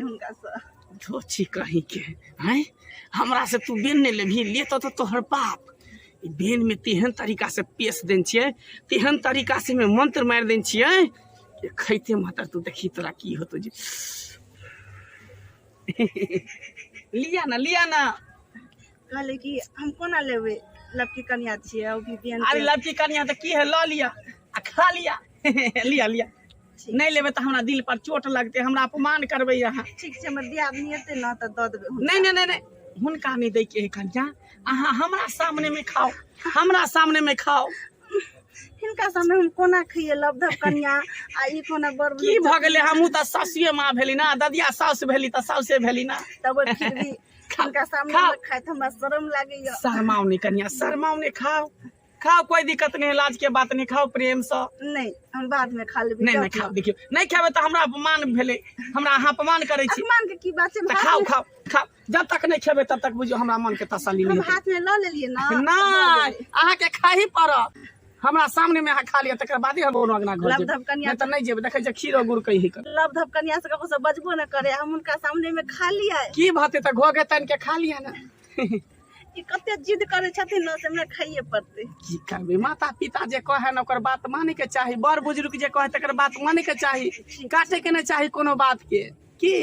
हुनकासँ। धोची कहीं के आँय, हमरा से तू बेन नहि लेबही? लेतो तऽ तोहर बाप। ई बेन में तेहन तरीका से पेश देने छियै, तेहन तरीका से में मंत्र मारि देने छियै कि खैते मातर तू देखी तोरा की होतो। जे लिया ना, लिया ना। कहले कि हम कोना लेबै, लड़की कनिया छियै ओ भी बेन। अरे लड़की कनिया तऽ की है, लऽ लिया आ खा लिया। लिया, लिया। नहि लेबै तऽ हमरा दिल पर चोट लगतै, हमरा अपमान करबै अहाँ। ठीक छै, हमर दियादनी एतै ने तऽ दऽ देबै हुनका। नहि नहि नहि नहि, हुनका नहि दैके है कनिया। अहाँ हमरा सामने में खाओ, हमरा सामने में खाओ। हिनका सामने हम कोना खइए? लव धब कनिया आ ई कोना बड़। की भऽ गेलै? हमहूँ तऽ सासुए माँ भेली ना, ददिया सासु भेली तऽ साउसे भेली ना। तब फिर भी हिनका सामने खाओ। खाइत हमरा शरम लागैया। शरमाओ नहीं कनिया, शरमाओ नहीं। खाओ, खाओ, कोई दिक्कत नहीं, लाज के बात नहीं, खाओ प्रेम से। नहीं, हम बाद में खा लेबै। नहीं नहीं, खाओ। देखियो, नहीं खेबै तऽ हमरा अपमान भेलै, हमरा अहाँ अपमान करै छी। अपमान के की बात छै? तऽ खाओ, खाओ, खाओ। जब तक नहीं खेबै तब तक बुझियौ हमरा मन के तसल्ली हम नहीं हेतै। हाथ में लऽ लेलियै ना। नहि, अहाँके खाही पड़त। हमरा सामने में अहाँ खा लिअ, तकर बादे हम कोनो अंगना घर लब जेबै। धब कनिया। नहि तऽ नहि जेबै। देखै छियै, खीरो गुड़ कही कर। लव धब कनिया से ककरो से बजबो न करे, हम हुनका सामने में खा लियै? की भते तऽ घोघे तानि के खा लिअ ने। ई कते जिद करै छथिन ने, से हमरा खाइए पड़तै। की करबै, माता पिता जे कहै ने ओकर बात माने के चाही। बड़ बुजुर्ग जे कहै तकर बात माने के चाही, काटे के नहि चाही कोनो बात के। की?